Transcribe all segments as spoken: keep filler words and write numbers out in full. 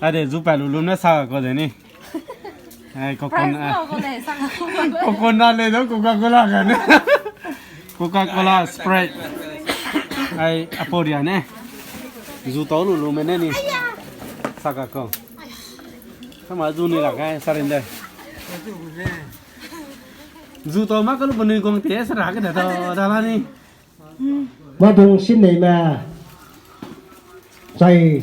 Ade, zu pa lu lum ne sa ko de ni. Ai, coconut. Prize lo ko de sa ko. Coconut le do Coca-Cola ga ne. Coca-Cola, Sprite. Ai, aporia ne. Zu tau lu lum ne ni. Sa ka ko. Sama zu ni la kai sa rin de. Zu tau ma ka lu penui gong te sa ra ke de tau da la ni. Madung sin nei ma. Chai.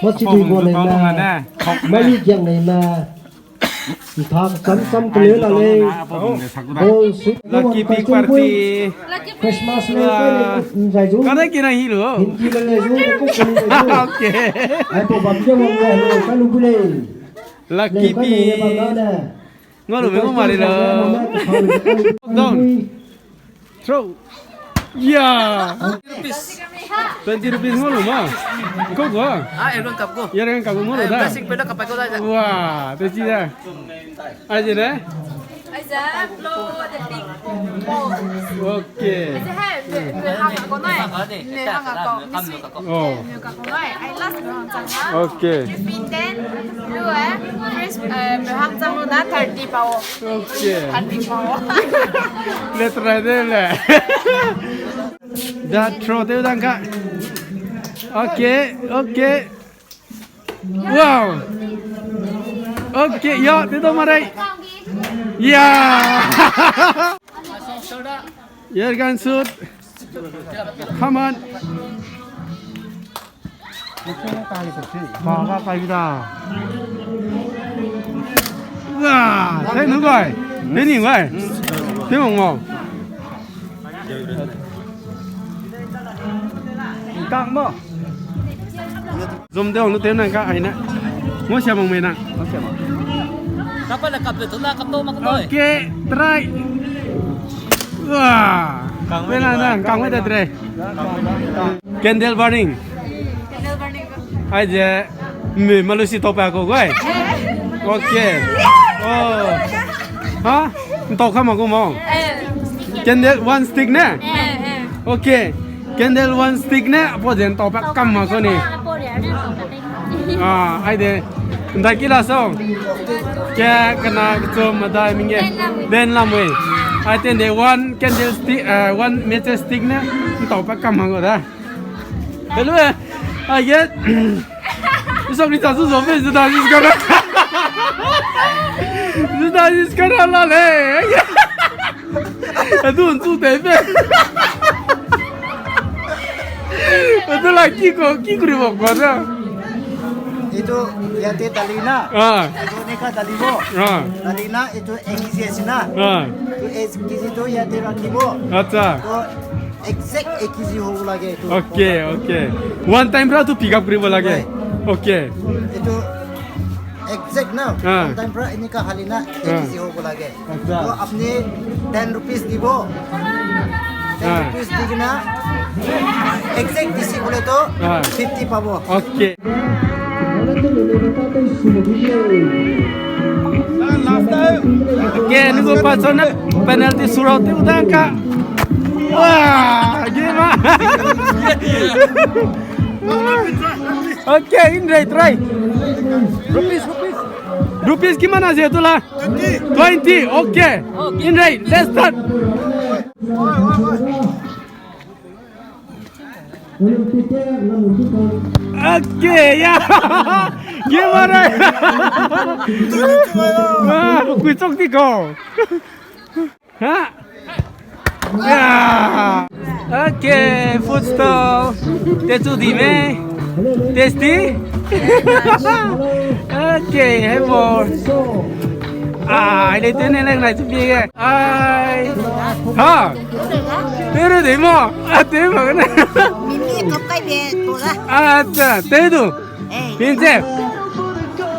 Masi dui go nei ma. Mali giang nei ma. Ntak sam sam kele la le. Bol su. Lucky Pig Party. Christmas le kai le nzai zu. Kane kina hi lo. Hindi le le zu, ko ko le zu. Okay. Ai po bam je wang le, kai lu bu le. Lucky Pig. Ngau lu me ngau mari la. Down. Throw. Yeah. Rupees. Twenty rupees ngau lu ma. Ko ko. Ah, everyone kap ko. Yar kan kap ngau lu da. Blessing pe na kap ko da. Wah, te chi da. Ai je ne? Ai je, blow the big ball. Okay. Ai je hai, me, me hang ko nai. Me hang ko. Oh. Okay. Okay. Let's try de le. Da throw de dang ka. Okay, okay. Wow. Okay, ya, de do marai. Ya. Air gun shoot. Come on. Ba ga kai da. Wa, te nu gai. Te ni gai. Te mo ngo. Kang mo. Zom de ong lu te nang ka ai na. Mo sia mong me na. Mo sia mong. Kapa le kap le tu na kap to mak noi. Okay, try. Wah. Kang me na na, kang me da try. Candle burning. Candle burning. Ai je, me malu si to pa ko gai. Okay. Oh. Ha? Nto kama ko mo. Eh. Candle one stick ne? Eh, eh. Okay. Candle one stick ne, apo zen tau pa kam ma so ni. Ah, ai de. Nda ki la so. Ke kana kechum madai mingge. Den lam we. Ai ten de one candle stick, uh, one match stick ne, tau pa kam ma ko da. Hello, eh. Ai ge. Isok ni ta su zo pe, zu da is kana. Zu da is kana la le. Adu nchu te pe. Adu la ki ko, ki kuri bo ko da. Itu yate tali na. Ah. Itu ne ka tali bo. Ah. Tali na itu ek kg asi na. Ah. Tu ek kg tu yate rakhi bo. Acha. Tu exact ek kg ho lage itu. Okay, okay. One time ra tu pick up kuri bo lage. Right. Okay. Itu exact na. Ah. One time ra ini ka hali na ek kg ho lage. Acha. To apni ten rupees dibo. Ten rupees di kena exact disi bole to fifty pabo. Okay. Okay, ni go pa chona penalty surau te uda ka. Wah, ye ma. Okay, in right, right. Rupees, rupees. Rupees ki mana je tu la? Twenty. Twenty, okay. Okay. In right, let's start. Okay, yeah. Ye mana. Ah, kui chok di ko. Ha? Yeah. Okay, food stall. Te chu di me. Tasty? Okay, hey boy. Ah, ai le te ne le nai chu bi ge. Ai. Ha? Te ru de mo. Ah, te mo ne. Mimi kap kai be to da. Acha, te du. Pinche.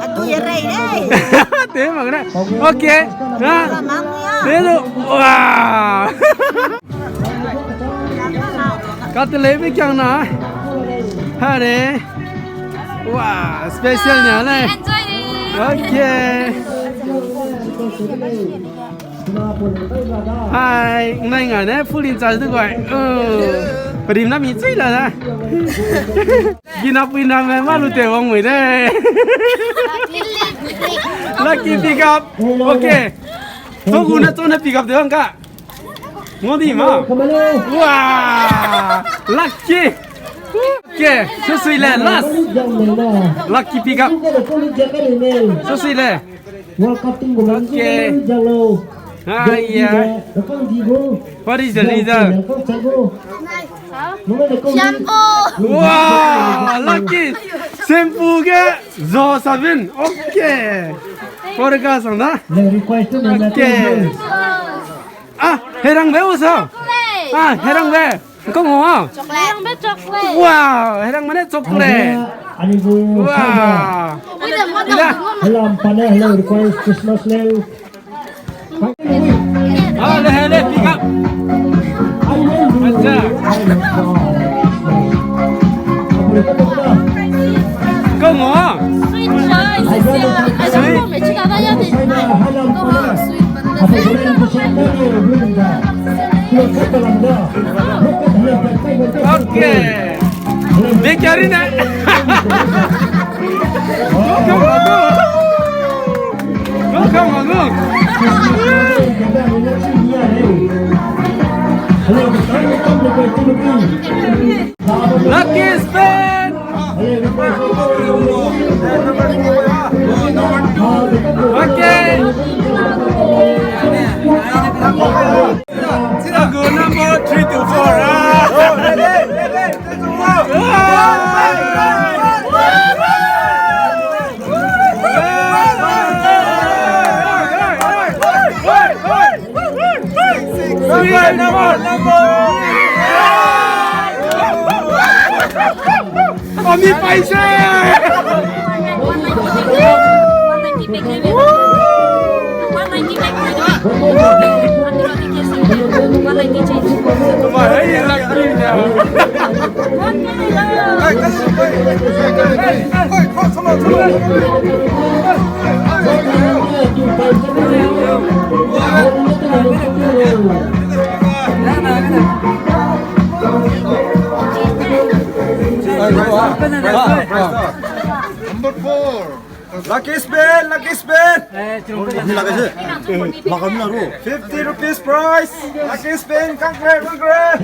Atu ye rei rei. Te mak na. Okay. Ha. Te du. Wah. Ka te lei be kyang na. Hare. Wah, special ne le. Enjoy. Okay. Hai, ngai nga ne full in charge du gai. Oh. Perim na mi chui la da. Gina puina me ma lu te wang mui de. Lucky pick up. Okay. Togu na to na pick up de wang ka. Ngau di ma. Wow. Lucky. Okay. Susui le last. Lucky pick up. Susui le. Okay. Ah, yeah. What is the result? Shampoo. Wow, lucky. Shampoo ge zo sabin. Okay. Kore ka sang da. Okay. Ah, herang be usa. Ah, herang be. Kong ho? Chocolate. Wow, herang mane chocolate. Wow. Hello, Christmas leu. Hello, hello, pick up. Acha. Kong ho? Sweet. Sweet. Okay. Be kari na. Go, go, go. Go, go, go, go. Lucky spin. Okay. Number three to four. Ah. Ami paise! Number four. Lucky spin, lucky spin. Fifty rupees prize. Lucky spin, congrats, congrats.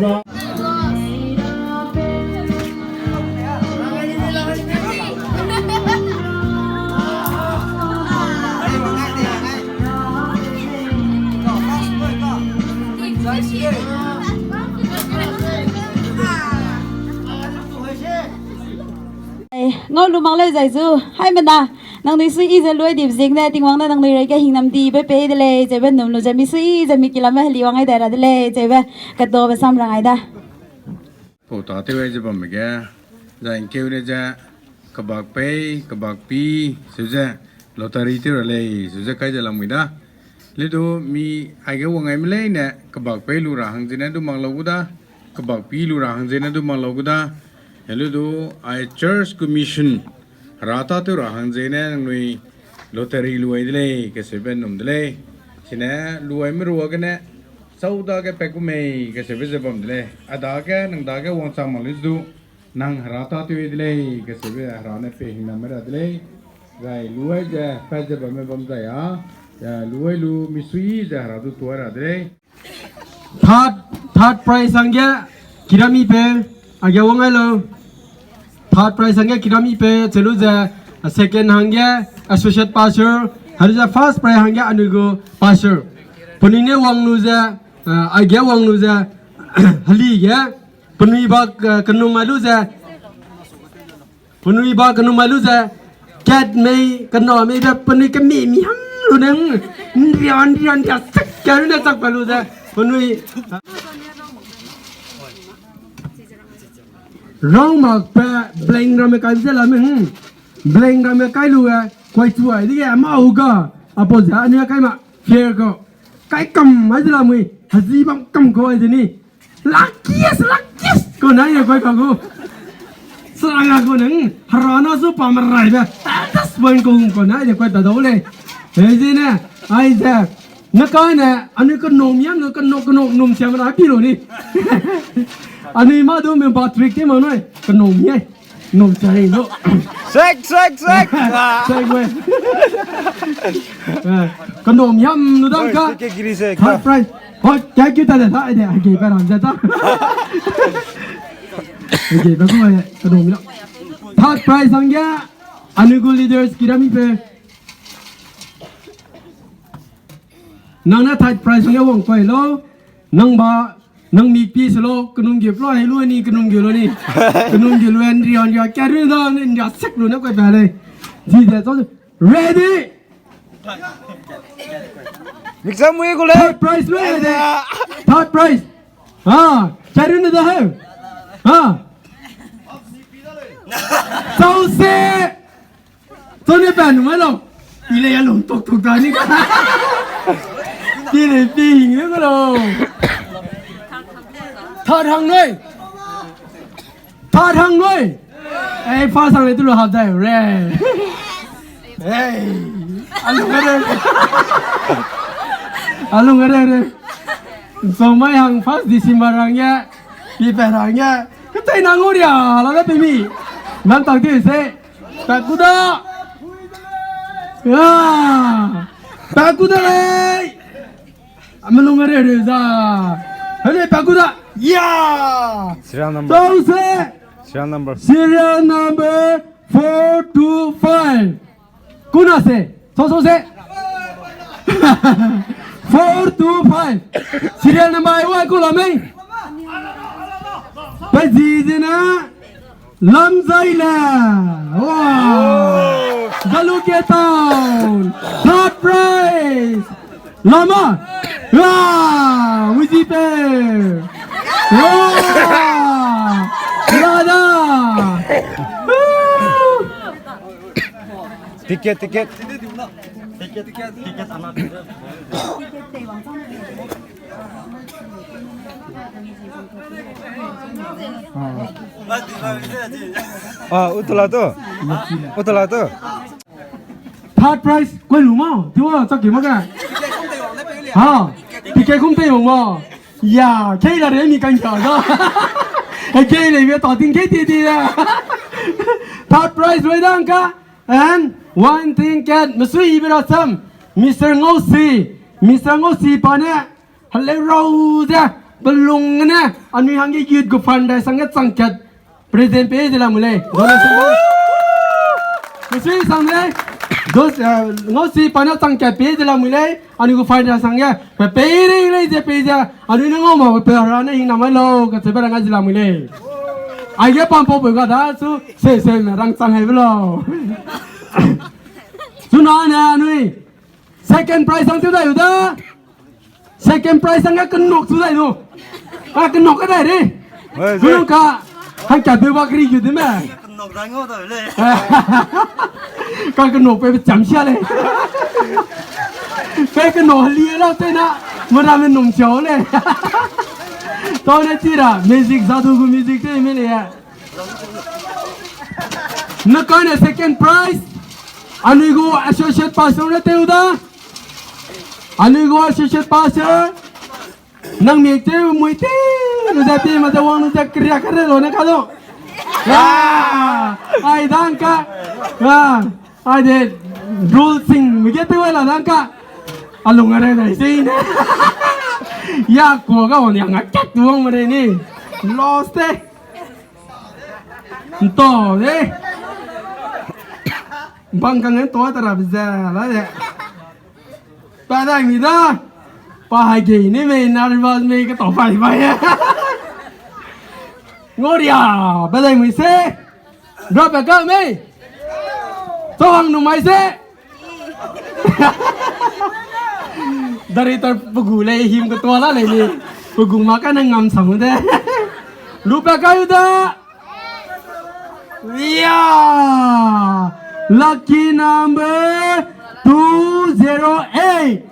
Ngau lu mak lei zai zu, haimena, nangnui sui ze luai dibe ziegene, Tingwang ne nangnui rei ge hingnam dibe pei de lei, zebe num lu ze mi sui ze mi kilame heli wang ai dai ra de lei, zebe katobe sam rang ai da. Pau ta tew ai ze bamme ge, zai ngkeu le ze, kebak pei, kebak pi, seu ze, lottery tew ra lei, seu ze kai ze lamui da. Ledu mi aige wang aime leine, kebak pei lu ra hang zene du mak lau gu da, kebak pi lu ra hang zene du mak lau gu da. Heledu ai church commission, hera ta tew ra hang zene nangnui lottery lu ai de lei, kaseube num de lei. Sine lu aime ruagene, chau dage pat gu mei, kaseube ze bam de lei. A dage, nang dage wangchang mak lei du, nang hera ta tew ai de lei, kaseube hera ne pei hingnam ra de lei. Zai lu ai ze, pat ze bamme bam zai a, lu ai lu misui ze hera du tuai ra de lei. Third, third prize hangge, kirami pe, aige wang ai lau. Third prize hangge kirami pe, chelu ze, second hangge, associate pastor, helu ze first prize hangge anui gu pastor. Penui ne wang lu ze, aige wang lu ze, heli ge, penui ba, kenum mai lu ze, penui ba kenum mai lu ze, kat mei, kena mei be penui kemi mi ham lu neng, nria, nria, nria, sak ka lu ne sak pa lu ze, penui. Rau mak pe, blank ramme kai ze la me, blank ramme kai lu e, kuai chu ai dige, ma u ga, apo ze, anui kai ma, fair ko, kai kam, ai ze la mui, hazi bam kam ko, ai ze ni. Luckiest, luckiest! Ko nai ne koi ka gu. Saranga ko neng, hera na su pa merai be. Tatas point ko ko nai ne koi ta dau lei. Hei ze ne, ai ze. Na ka ne, anui kenum yam ne, kenum, kenum, num siam ra pi lu ni. Anui ma du me ba trick te ma noi. Kenom ye. Nom chai no. Sek, sek, sek. Sek we. Eh, kenom yam nu dang ka. Oi, sek ke giri sek. Third prize. Hoi, kya kyu ta de ta, ai de, ai ge ba ram ja ta. Ai ge ba ko, eh, kenom yam. Third prize hangge, anui gu leaders ki rami pe. Nang ne third prize hangge wang pai lo. Nang ba, nang mik pi se lo, kenum ge plo, hei lu ni, kenum ge lo ni. Kenum ge lo, en ria, en ria, kya ri da, en ria sek lu ne koi ba lei. Ji de, so, ready? Mik sa mui gu lei. Third prize lo, ready? Third prize. Ha, kya ri ne da he. Ha. Sau se. Tone pa nu mai lo. Ile ya lung tok tok da ni ka. Ile pi hing le lo. Third hang noi. Third hang noi. Ei, first hang le tu lo hap dai re. Ei. Alung are. Alung are re. Song mai hang first December hang ya. Pi pa hang ya. Ketai nang o ria la le pe mi. Nang tak di se. Pakuda! Ya! Pakuda lei! Amelung are re za. Hele pakuda. Ya! Serial number. Tau se. Serial number. Serial number four two five. Kuna se. So so se. Four two five. Serial number ai wa ku la mei. Pe zi zi na. Lamzaile. Wow! Jalukie Town. Third prize. Lama. Wow! Wizipe. Wow! Lada. Woo! Ticket, ticket. Ah, utala to. Utala to. Third prize, koi lu ma, tiwa, chak ki ma ka. Ha, ticket kum tei wang ma. Ya, kei la re mi kan ka da. Kei le mi ta ting kei ti ti da. Third prize, roi dang ka. And one thing cat, mesui ibe rasam, Mister Ngausi, Mister Ngausi pa ne, heleu rau ze, pelung ne, anui hangge youth gu fund dai sangge changkat, present pe ze lamui lei. Donation box. Mesui sang lei. Dos, eh, Ngausi pa ne changkat pe ze lamui lei. Anui gu fund dai sangge, pe pei rei rei ze pei ze, anui ne ngau ma pe pe ra ne hing na mai lo, ka che pe ra ngai ze lamui lei. Aige pam pau pe ga da, su, Se, se, me rang chang hai belo. Chuna ne anui. Second prize ang tu dai u da. Second prize ang ka nok tu dai no. A ka nok ka dai re. Wei, wei. Kunung ka. Hang ka be wa kri yu de me. Ka nok dai ngo da le. Ka ka nok pe be cham sia le. Pe ka nok li la te na. Mara me num chao le. Tau ne tira music, jadu gu music te me le ya. Naka ne second prize. Anui gu associate pastor ne teu da. Anui gu associate pastor. Nang mi teu mui te. Nu da pi ma da wang nu da kria kare lo ne ka lo. Ah, ai dang ka. Ah, ai de rule sing mi ge teu la dang ka. Alung are dai sei ne. Ya ko ga wang ya nga kat wang mare ni. Lost te. Nto de. Bang kang nto ta ra bize la de. Pa dai mi da. Pa hai ge ni me nervous me ka to pai pai. Ngoria, pa dai mi se. Drop ka me. Tawang nu mai se. Dari tar pugu lei him ka tua la lei ni. Pugu ma ka na ngam sang de. Lupa kayu da. Yeah! Lucky number two zero eight.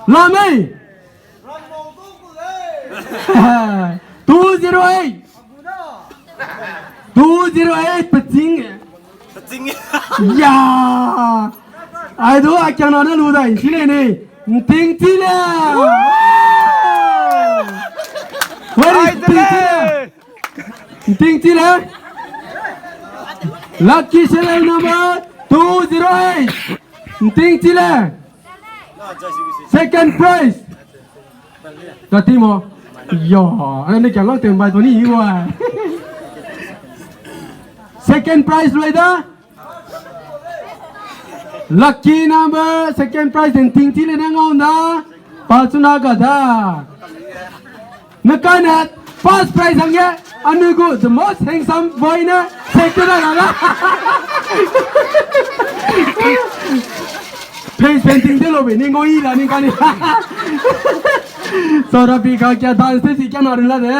Lamei. Two zero eight. Two zero eight peching. Peching. Ya. Ai do a kyang na na lu dai, chi le ne. Nting chi le. Where is Nting chi le? Ting chile. Lucky serial number two zero eight. Ting chile. Second prize. Tati mo. Yo, ane kya lang tem bai to ni wa. Second prize lui da. Lucky number, second prize, den ting chile ne ngau da. Pasuna ga da. Neka ne first prize hangge, anui gu the most handsome boy ne, second na la. Face painting de lo be, ni ngau i la, ni ka ni. So, rabi ka kya dance te si kya na rin la de.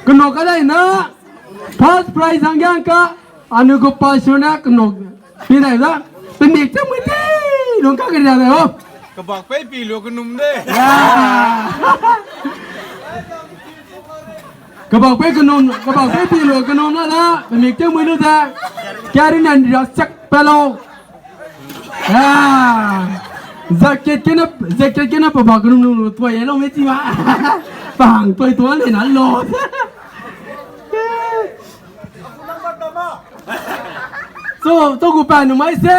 Keno ka dai na, first prize hangge ka, anui gu pasuna keno. Pi dai da, pe mik te mui te, lung ka ke da de o. Kebak pe pi lu kenum de. Ya. Kebak pe kenum, kebak pe pi lu kenum na da, pe mik te mui lu da. Kari nan ria chak pe lo. Ya. Jacket ke na, jacket ke na pe ba kenum lu lu toi lo me ti ma. Pang toi toi le na lo. So, to gu pa nu mai se.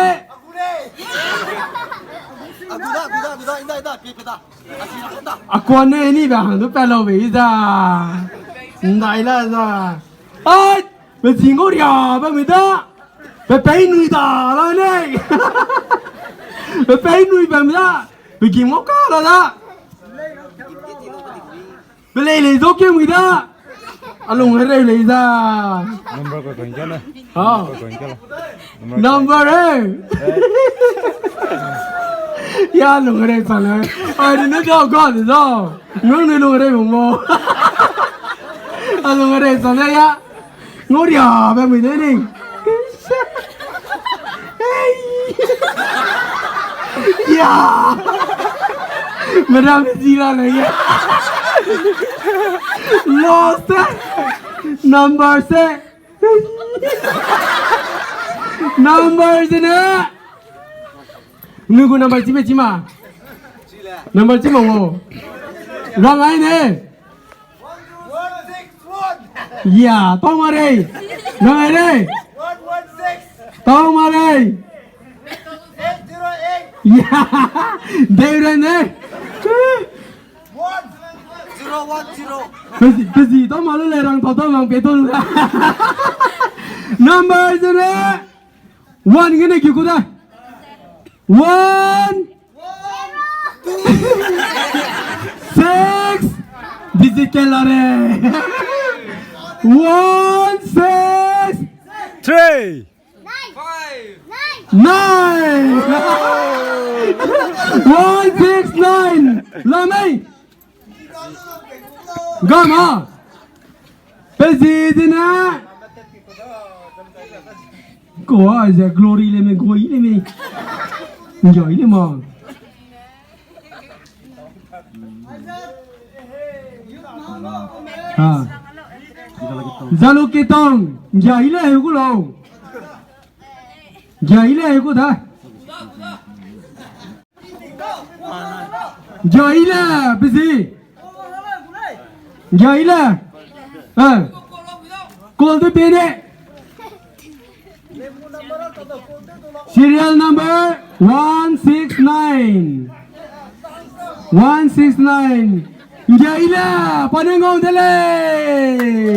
Akua ne ni ba hang du pa lo be i da. Ndai la da. Ai, pe jing go ria ba mi da. Pe pei nui da la ne. Pe pei nui ba mi da. Pe gim go ka la da. Pe lei lei zo ke mui da. A lung hereu lei da. Number ko ko ke le. Ha. Ko ko ke le. Number eh. Ya lung hereu sa le. Ai ni ne da ga de da. Nung ni lung hereu mo. A lung hereu sa le ya. Ngoria ba mui ne ning. Hey. Ya. Madam ji la le ya. Lost. Number se. Number se ne. Nui gu number chime chima. Number chima wo. Rang ai ne. Ya, tau ma rei. Ngai rei. Tau ma rei. Ya, deu ren ne. Pezi, pezi, tau ma lu le rang tau tau rang pe tau lu. Number zero. One gene ki ku da. One. Six. Digital la re. One six. Three. Nine. One six nine. La mei. Gama. Pezi dina. Ko a ze glory le me, glory le me. Ngioi le ma. Ha. Zalukitang. Ngioi le gu lo. Ngioi le gu da. Ngioi le, busy. Ngioi le. Eh. Call de bene. Serial number one six nine. One six nine. Ngioi le, pa ne ngau de lei.